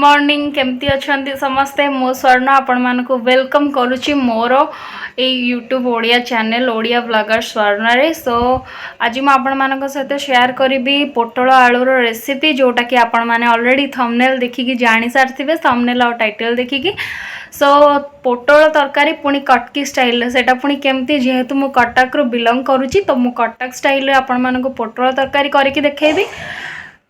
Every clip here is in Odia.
ମର୍ଣ୍ଣିଂ। କେମିତି ଅଛନ୍ତି ସମସ୍ତେ? ମୁଁ ସ୍ୱର୍ଣ୍ଣ ଆପଣମାନଙ୍କୁ welcome କରୁଛି ମୋର ଏଇ YouTube Odia channel Odia blogger ସ୍ୱର୍ଣ୍ଣରେ। ସୋ ଆଜି ମୁଁ ଆପଣମାନଙ୍କ ସହିତ ସେୟାର କରିବି ପୋଟଳ ଆଳୁର ରେସିପି, ଯେଉଁଟାକି ଆପଣମାନେ ଅଲରେଡ଼ି ଥମ୍ବନେଲ୍ ଦେଖିକି ଜାଣିସାରିଥିବେ, ଥମ୍ବନେଲ୍ ଆଉ ଟାଇଟଲ୍ ଦେଖିକି। ସୋ ପୋଟଳ ତରକାରୀ ପୁଣି କଟକି ଷ୍ଟାଇଲରେ, ସେଇଟା ପୁଣି କେମିତି? ଯେହେତୁ ମୁଁ କଟକରୁ ବିଲଙ୍ଗ କରୁଛି, ତ ମୁଁ କଟକ ଷ୍ଟାଇଲରେ ଆପଣମାନଙ୍କୁ ପୋଟଳ ତରକାରୀ କରିକି ଦେଖେଇବି।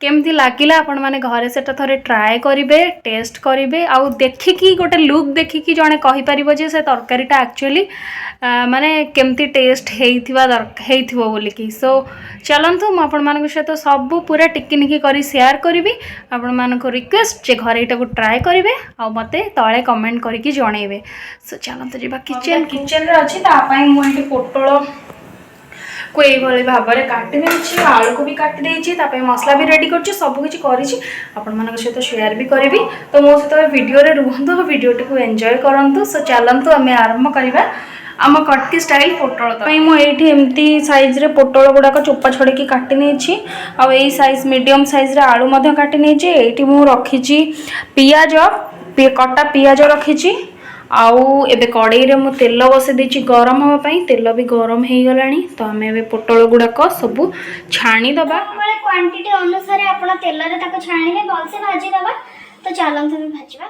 କେମିତି ଲାଗିଲା, ଆପଣମାନେ ଘରେ ସେଟା ଥରେ ଟ୍ରାଏ କରିବେ, ଟେଷ୍ଟ କରିବେ ଆଉ ଦେଖିକି, ଗୋଟେ ଲୁକ୍ ଦେଖିକି ଜଣେ କହିପାରିବ ଯେ ସେ ତରକାରୀଟା ଆକ୍ଚୁଆଲି ମାନେ କେମିତି ଟେଷ୍ଟ ହେଇଥିବା ହେଇଥିବ ବୋଲିକି। ସୋ ଚାଲନ୍ତୁ, ମୁଁ ଆପଣମାନଙ୍କ ସହିତ ସବୁ ପୁରା ଟିକିନିଖି କରି ସେୟାର କରିବି। ଆପଣମାନଙ୍କୁ ରିକ୍ୱେଷ୍ଟ ଯେ ଘରେ ଏଇଟାକୁ ଟ୍ରାଏ କରିବେ ଆଉ ମୋତେ ତଳେ କମେଣ୍ଟ କରିକି ଜଣେଇବେ। ସୋ ଚାଲନ୍ତୁ ଯିବା କିଚେନ୍। କିଚେନ୍ରେ ଅଛି। ତା ପାଇଁ ମୁଁ ଏଇଠି ପୋଟଳ କୁ ଏଇଭଳି ଭାବରେ କାଟି ଦେଇଛି, ଆଳୁକୁ ବି କାଟି ଦେଇଛି, ତା ପାଇଁ ମସଲା ବି ରେଡ଼ି କରିଛି, ସବୁ କିଛି କରିଛି। ଆପଣମାନଙ୍କ ସହିତ ସେୟାର ବି କରିବି। ତ ମୋ ସହିତ ଭିଡ଼ିଓରେ ରୁହନ୍ତୁ ଆଉ ଭିଡ଼ିଓଟିକୁ ଏନ୍ଜୟ କରନ୍ତୁ। ସୋ ଚାଲନ୍ତୁ, ଆମେ ଆରମ୍ଭ କରିବା ଆମ କଟକି ଷ୍ଟାଇଲ୍ ପୋଟଳ ପାଇଁ। ମୁଁ ଏଇଠି ଏମିତି ସାଇଜ୍ରେ ପୋଟଳ ଗୁଡ଼ାକ ଚୋପା ଛଡ଼େଇକି କାଟି ନେଇଛି ଆଉ ଏଇ ସାଇଜ୍, ମିଡ଼ିୟମ୍ ସାଇଜ୍ରେ ଆଳୁ ମଧ୍ୟ କାଟି ନେଇଛି। ଏଇଠି ମୁଁ ରଖିଛି ପିଆଜ, କଟା ପିଆଜ ରଖିଛି। ଆଉ ଏବେ କଡ଼େଇରେ ମୁଁ ତେଲ ବସେଇ ଦେଇଛି ଗରମ ହେବା ପାଇଁ। ତେଲ ବି ଗରମ ହେଇଗଲାଣି, ତ ଆମେ ଏବେ ପୋଟଳ ଗୁଡ଼ାକ ସବୁ ଛାଣିଦେବା। ସବୁବେଳେ କ୍ୱାଣ୍ଟିଟି ଅନୁସାରେ ଆପଣ ତେଲରେ ତାକୁ ଛାଣିବେ, ଭଲସେ ଭାଜିଦେବା। ତ ଚାଲନ୍ତୁ, ଆମେ ଭାଜିବା।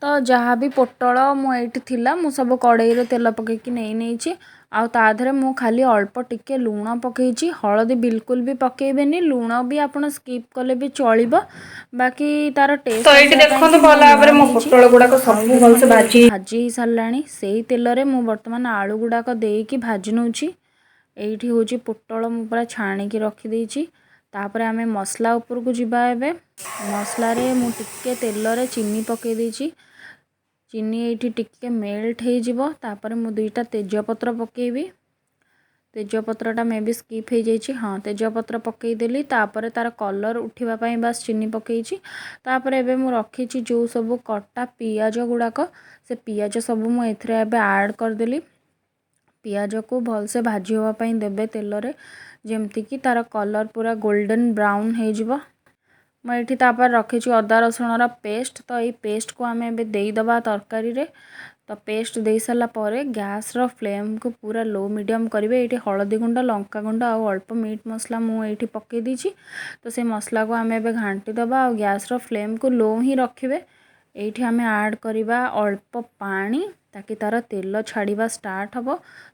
ତ ଯାହା ବି ପୋଟଳ ମୁଁ ଏଇଠି ଥିଲା, ମୁଁ ସବୁ କଡ଼େଇରେ ତେଲ ପକେଇକି ନେଇ ନେଇଛି। ଆଉ ତା ଦେହରେ ମୁଁ ଖାଲି ଅଳ୍ପ ଟିକେ ଲୁଣ ପକେଇଛି। ହଳଦୀ ବିଲକୁଲ ବି ପକେଇବେନି, ଲୁଣ ବି ଆପଣ ସ୍କିପ୍ କଲେ ବି ଚଳିବ। ବାକି ତାର ଟେଷ୍ଟ। ତ ଏଇଠି ଦେଖନ୍ତୁ, ଭଲ ଭାବରେ ମୋ ପୋଟଳ ଗୁଡାକ ସବୁ ଭଲସେ ଭାଜି ଭାଜି ହେଇସାରିଲାଣି। ସେଇ ତେଲରେ ମୁଁ ବର୍ତ୍ତମାନ ଆଳୁ ଗୁଡ଼ାକ ଦେଇକି ଭାଜି ନେଉଛି। ଏଇଠି ହେଉଛି ପୋଟଳ ମୁଁ ପୁରା ଛାଣିକି ରଖିଦେଇଛି। ତାପରେ ଆମେ ମସଲା ଉପରକୁ ଯିବା ଏବେ। ମସଲାରେ ମୁଁ ଟିକେ ତେଲରେ ଚିନି ପକେଇ ଦେଇଛି। ଚିନି ଏଇଠି ଟିକେ ମେଲ୍ଟ ହେଇଯିବ, ତାପରେ ମୁଁ ଦୁଇଟା ତେଜପତ୍ର ପକେଇବି। ତେଜପତ୍ରଟା ମେ ବି ସ୍କିପ୍ ହେଇଯାଇଛି। ହଁ, ତେଜପତ୍ର ପକେଇଦେଲି। ତାପରେ ତାର କଲର୍ ଉଠିବା ପାଇଁ ବାସ୍ ଚିନି ପକେଇଛି। ତାପରେ ଏବେ ମୁଁ ରଖିଛି ଯେଉଁ ସବୁ କଟା ପିଆଜ ଗୁଡ଼ାକ, ସେ ପିଆଜ ସବୁ ମୁଁ ଏଥିରେ ଏବେ ଆଡ଼୍ କରିଦେଲି। ପିଆଜକୁ ଭଲସେ ଭାଜି ହେବା ପାଇଁ ଦେବେ ତେଲରେ, ଯେମିତିକି ତାର କଲର୍ ପୁରା ଗୋଲ୍ଡେନ୍ ବ୍ରାଉନ୍ ହେଇଯିବ। ମୁଁ ଏଇଠି ତାପରେ ରଖିଛି ଅଦା ରସୁଣର ପେଷ୍ଟ। ତ ଏଇ ପେଷ୍ଟକୁ ଆମେ ଏବେ ଦେଇଦେବା ତରକାରୀରେ। ତ ପେଷ୍ଟ ଦେଇସାରିଲା ପରେ ଗ୍ୟାସ୍ର ଫ୍ଲେମ୍କୁ ପୁରା ଲୋ ମିଡ଼ିୟମ୍ କରିବେ। ଏଇଠି ହଳଦୀ ଗୁଣ୍ଡ, ଲଙ୍କା ଗୁଣ୍ଡ ଆଉ ଅଳ୍ପ ମିଟ୍ ମସଲା ମୁଁ ଏଇଠି ପକାଇ ଦେଇଛି। ତ ସେ ମସଲାକୁ ଆମେ ଏବେ ଘାଣ୍ଟି ଦେବା ଆଉ ଗ୍ୟାସ୍ର ଫ୍ଲେମ୍କୁ ଲୋ ହିଁ ରଖିବେ। ଏଇଠି ଆମେ ଆଡ଼୍ କରିବା ଅଳ୍ପ ପାଣି, ତାକି ତା'ର ତେଲ ଛାଡ଼ିବା ଷ୍ଟାର୍ଟ ହେବ।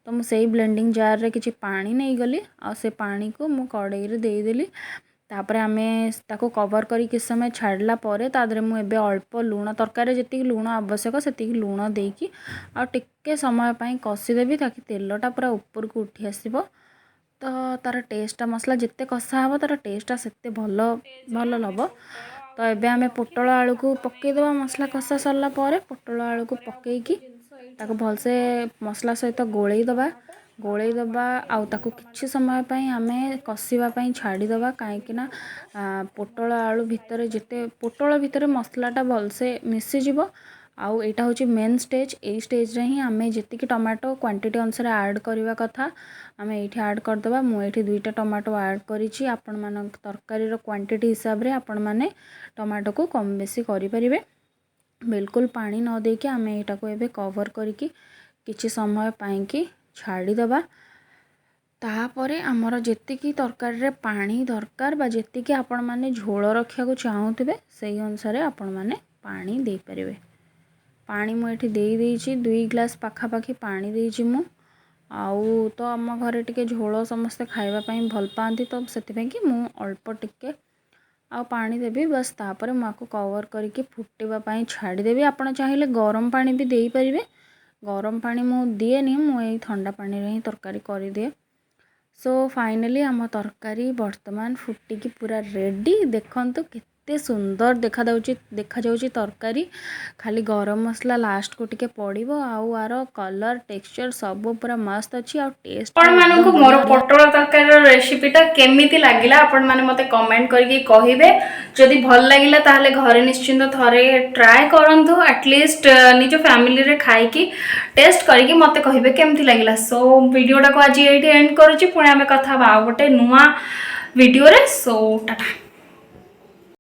ତ ମୁଁ ସେଇ ବ୍ଲେଣ୍ଡିଂ ଜାର୍ରେ କିଛି ପାଣି ନେଇଗଲି ଆଉ ସେ ପାଣିକୁ ମୁଁ କଡ଼େଇରେ ଦେଇଦେଲି। ତାପରେ ଆମେ ତାକୁ କଭର୍ କରି କିଛି ସମୟ ଛାଡ଼ିଲା ପରେ ତା ଦେହରେ ମୁଁ ଏବେ ଅଳ୍ପ ଲୁଣ, ତରକାରୀରେ ଯେତିକି ଲୁଣ ଆବଶ୍ୟକ ସେତିକି ଲୁଣ ଦେଇକି ଆଉ ଟିକେ ସମୟ ପାଇଁ କଷିଦେବି, ତାକି ତେଲଟା ପୁରା ଉପରକୁ ଉଠି ଆସିବ। ତ ତା'ର ଟେଷ୍ଟଟା, ମସଲା ଯେତେ କଷା ହେବ, ତା'ର ଟେଷ୍ଟଟା ସେତେ ଭଲ ଭଲ ହେବ। ତ ଏବେ ଆମେ ପୋଟଳ ଆଳୁକୁ ପକାଇଦେବା। ମସଲା କଷା ସରିଲା ପରେ ପୋଟଳ ଆଳୁକୁ ପକାଇକି ତାକୁ ଭଲସେ ମସଲା ସହିତ ଗୋଳେଇ ଦେବା। ଗୋଳେଇ ଦେବା ଆଉ ତାକୁ କିଛି ସମୟ ପାଇଁ ଆମେ କଷିବା ପାଇଁ ଛାଡ଼ିଦେବା, କାହିଁକିନା ପୋଟଳ ଆଳୁ ଭିତରେ ଯେତେ, ପୋଟଳ ଭିତରେ ମସଲାଟା ଭଲସେ ମିଶିଯିବ। ଆଉ ଏଇଟା ହେଉଛି ମେନ୍ ଷ୍ଟେଜ୍। ଏଇ ଷ୍ଟେଜ୍ରେ ହିଁ ଆମେ ଯେତିକି ଟମାଟୋ କ୍ୱାଣ୍ଟିଟି ଅନୁସାରେ ଆଡ଼୍ କରିବା କଥା, ଆମେ ଏଇଠି ଆଡ଼୍ କରିଦେବା। ମୁଁ ଏଇଠି ଦୁଇଟା ଟମାଟୋ ଆଡ଼୍ କରିଛି। ଆପଣମାନଙ୍କ ତରକାରୀର କ୍ୱାଣ୍ଟିଟି ହିସାବରେ ଆପଣମାନେ ଟମାଟୋକୁ କମ୍ ବେଶୀ କରିପାରିବେ। ବିଲକୁଲ ପାଣି ନ ଦେଇକି ଆମେ ଏଇଟାକୁ ଏବେ କଭର୍ କରିକି କିଛି ସମୟ ପାଇଁକି ଛାଡ଼ିଦେବା। ତାପରେ ଆମର ଯେତିକି ତରକାରୀରେ ପାଣି ଦରକାର ବା ଯେତିକି ଆପଣମାନେ ଝୋଳ ରଖିବାକୁ ଚାହୁଁଥିବେ, ସେଇ ଅନୁସାରେ ଆପଣମାନେ ପାଣି ଦେଇପାରିବେ। ପାଣି ମୁଁ ଏଠି ଦେଇ ଦେଇଛି, 2 ଗ୍ଲାସ୍ ପାଖାପାଖି ପାଣି ଦେଇଛି ମୁଁ। ଆଉ ତ ଆମ ଘରେ ଟିକେ ଝୋଳ ସମସ୍ତେ ଖାଇବା ପାଇଁ ଭଲ ପାଆନ୍ତି, ତ ସେଥିପାଇଁକି ମୁଁ ଅଳ୍ପ ଟିକେ ଆଉ ପାଣି ଦେବି ବାସ୍। ତାପରେ ମୁଁ ଆକୁ କଭର୍ କରିକି ଫୁଟିବା ପାଇଁ ଛାଡ଼ିଦେବି। ଆପଣ ଚାହିଁଲେ ଗରମ ପାଣି ବି ଦେଇପାରିବେ। ଗରମ ପାଣି ମୁଁ ଦିଏନି, ମୁଁ ଏଇ ଥଣ୍ଡା ପାଣିରେ ହିଁ ତରକାରୀ କରିଦିଏ। ସୋ ଫାଇନାଲି ଆମ ତରକାରୀ ବର୍ତ୍ତମାନ ଫୁଟିକି ପୁରା ରେଡ଼ି। ଦେଖନ୍ତୁ, କେତେ ସୁନ୍ଦର ଦେଖାଯାଉଛି ଦେଖାଯାଉଛି ତରକାରୀ। ଖାଲି ଗରମ ମସଲା ଲାଷ୍ଟକୁ ଟିକେ ପଡ଼ିବ ଆଉ ଆର କଲର୍, ଟେକ୍ସଚର୍ ସବୁ ପୁରା ମସ୍ତ ଅଛି ଆଉ ଟେଷ୍ଟ ଆପଣମାନଙ୍କୁ ମୋର ପୋଟଳ ତରକାରୀର ରେସିପିଟା କେମିତି ଲାଗିଲା, ଆପଣମାନେ ମୋତେ କମେଣ୍ଟ କରିକି କହିବେ। ଯଦି ଭଲ ଲାଗିଲା, ତାହେଲେ ଘରେ ନିଶ୍ଚିନ୍ତ ଥରେ ଟ୍ରାଏ କରନ୍ତୁ। ଆଟଲିଷ୍ଟ ନିଜ ଫ୍ୟାମିଲିରେ ଖାଇକି ଟେଷ୍ଟ କରିକି ମୋତେ କହିବେ କେମିତି ଲାଗିଲା। ସୋ ଭିଡ଼ିଓଟାକୁ ଆଜି ଏଇଠି ଏଣ୍ଡ କରୁଛି। ପୁଣି ଆମେ କଥା ହେବା ଆଉ ଗୋଟେ ନୂଆ ଭିଡ଼ିଓରେ। ସୋ ଟାଟା।